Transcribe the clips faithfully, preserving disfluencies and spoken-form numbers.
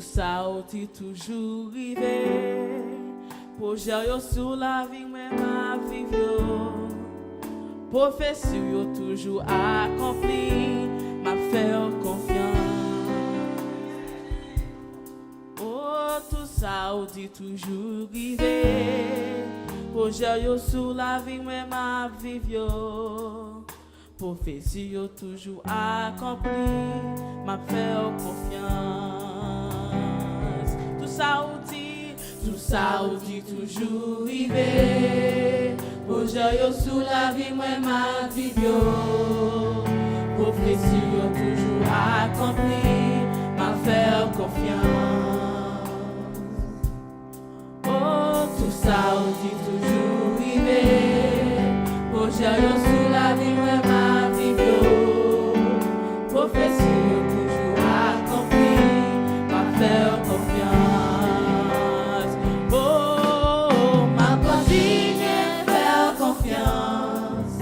Sa w di toujou rive. Pwojè yo sou lavi mwen, m ap viv yo. Pwofesi yo toujou akonpli, m ap fè w konfyans. Oh, tout sa w di toujou rive. Pwojè yo sou lavi mwen, m ap viv yo. Pwofesi yo toujou akonpli, m ap fè w konfyans. Tout sa w di, tout sa w di toujou rive. Pwojè yo sou lavi mwen, m ap viv yo. Pwofesi yo toujou akonpli, m ap fè w konfyans. Oh, tout sa w di toujou rive. Pwojè yo sou lavi mwen, m ap viv yo. Pwofesi yo toujou akonpli, m ap fè w konfyans. Oh, m ap kontinye fè w konfyans.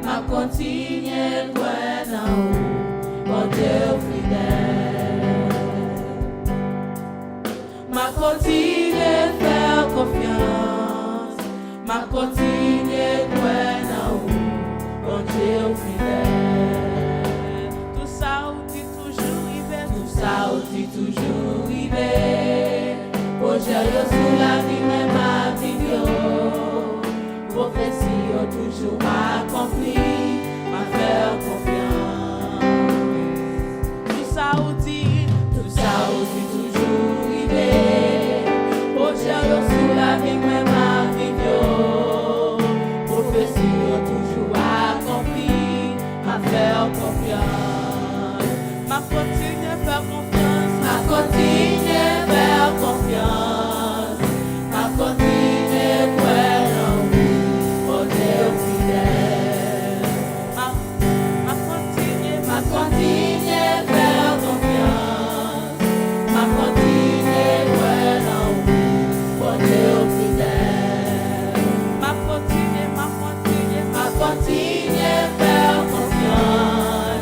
M ap kontinye kwè nan ou, Bondye w fidèl. M ap kontinye fè w konfyans. M ap kontinye kwè nan ou, Bondye w fidèl. Tout sa w di toujou rive. Tout sa w di toujou rive. Pwojè yo sou lavi mwen, m ap viv yo. Pwofesi yo toujou akonpli, m ap fè w konfyans. Tout sa w di, tout sa w di toujou rive. Pwojè yo sou lavi mwen, m ap viv yo. Pwofesi yo toujou akonpli, m ap fè w konfyans. M ap kontinye fè w konfyans. M ap kontinye fè w konfyans. M ap kontinye kwè nan ou, Bondye w fidèl. M ap, m ap kontinye, m ap kontinye fè w konfyans. M ap kontinye kwè nan ou, Bondye w fidèl. M ap kontinye, m ap kontinye, m ap kontinye fè w konfyans.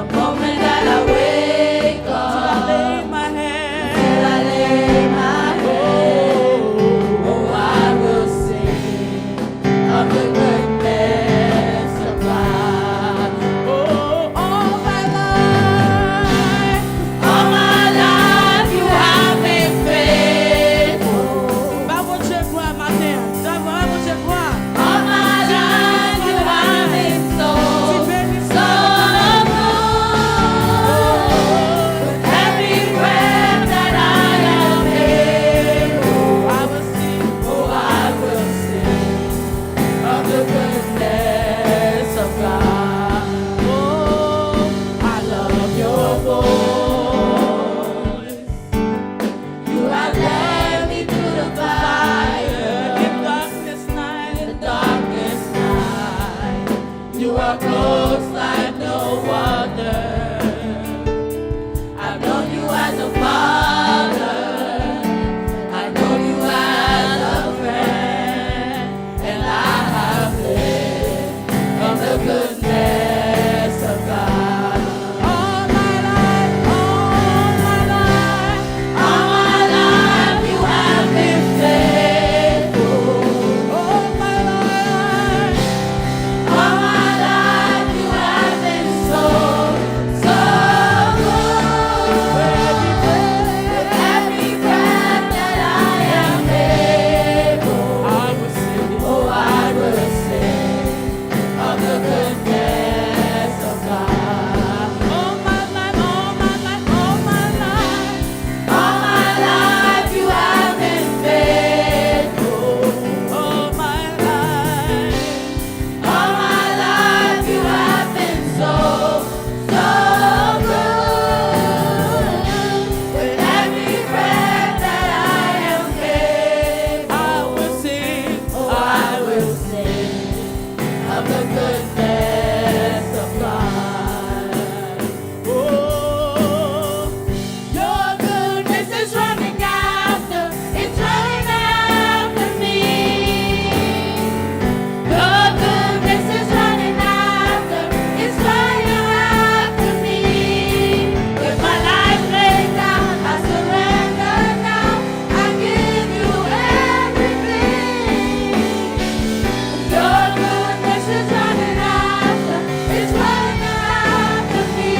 Moment that I wake up, till I lay my head, till I lay my head, oh, I will sing of the goodness of God. Oh, all my life, all my life you have been faithful. Ba Bondye glwa maten an. Ba Bondye glwa. All my life you have been so, so good. With every breath that I am able, I will sing, oh, I will sing of the goodness of God. Oh, I love your voice. You have led me through the fire. In darkness night, in darkness night, you are close like no other. I've known you as a father. I've known you as a friend. And I have lived from the goodness of God. All my life, all my life, all my life, you have been faithful. All my life, all my life, you have been so, so good. With every breath that I am able, I will sing, oh, I will sing of the goodness of God. All my life, all my life, all my life, all my life, you have been faithful. All my life, all my life, you have been so, so good. With every breath that I am able, I will sing, oh, I will sing of the goodness of God. Oh, your goodness is running after, it's running after me. Your goodness is running after, it's running after me. With my life laid down, I surrender now. I give you everything. Your goodness is running after, it's running after me.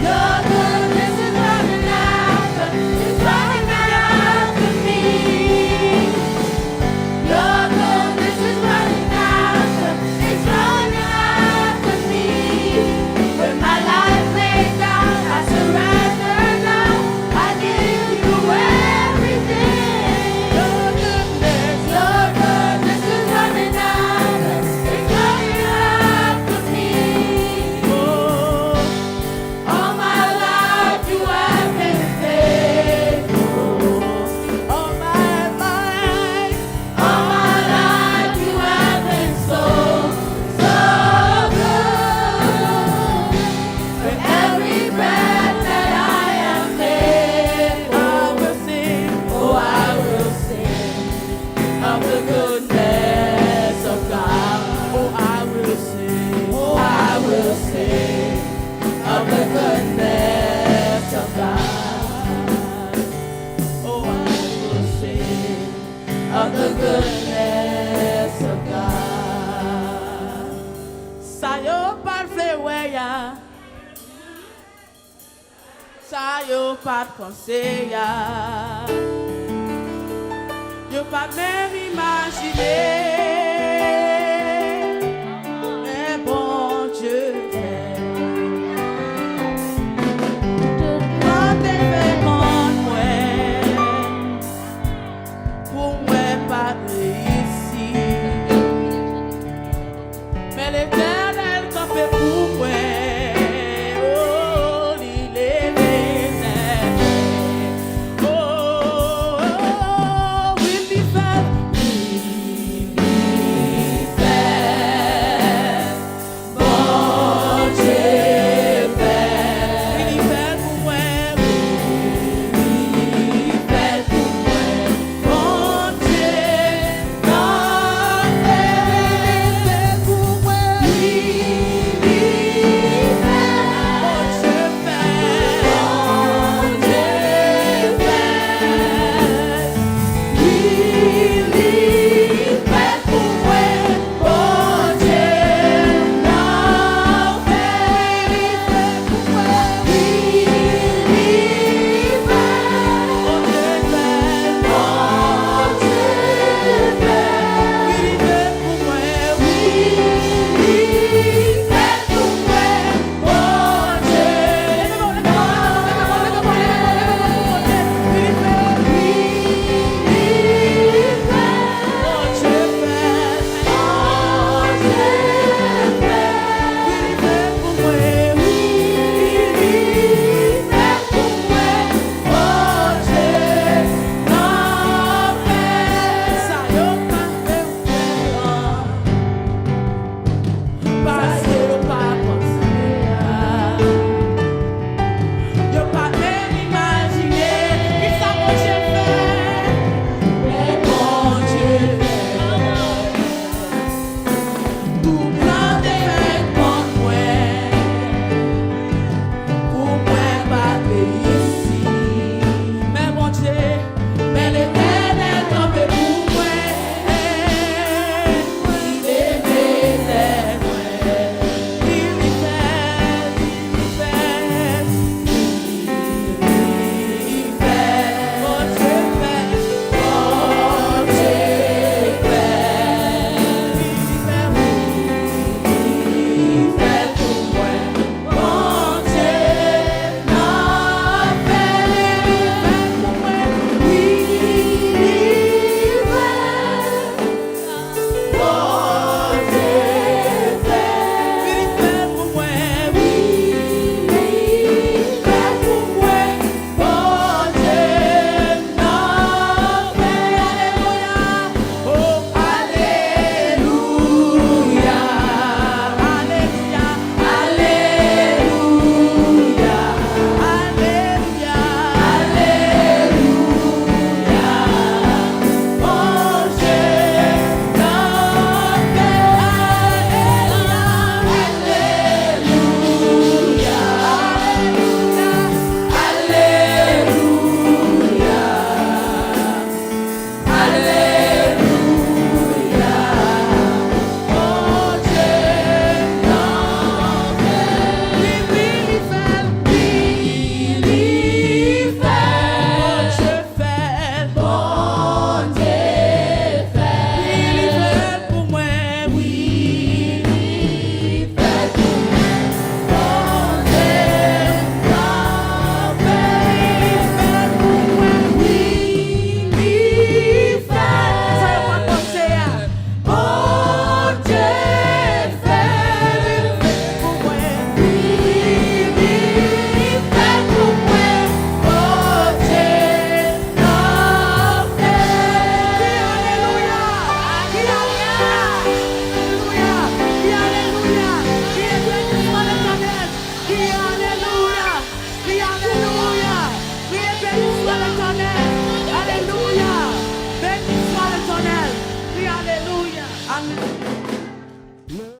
Your goodness is running after, it's running after me. Your goodness is running after, it's running after me. With my life laid down, I surrender now. I give you everything. Your goodness, your goodness is running after, it's running after me. Oh, all my life you have been faithful. All my life, all my life you have been so, so good. With every breath that I am able, I will sing, oh, I will sing of the goodness of God. Oh, I will sing, oh, I will sing of the goodness of God. Oh, I will sing of the goodness of God. Sa yo pa t vle wè a, sa yo pa t panse a, yo pa t menm imajine.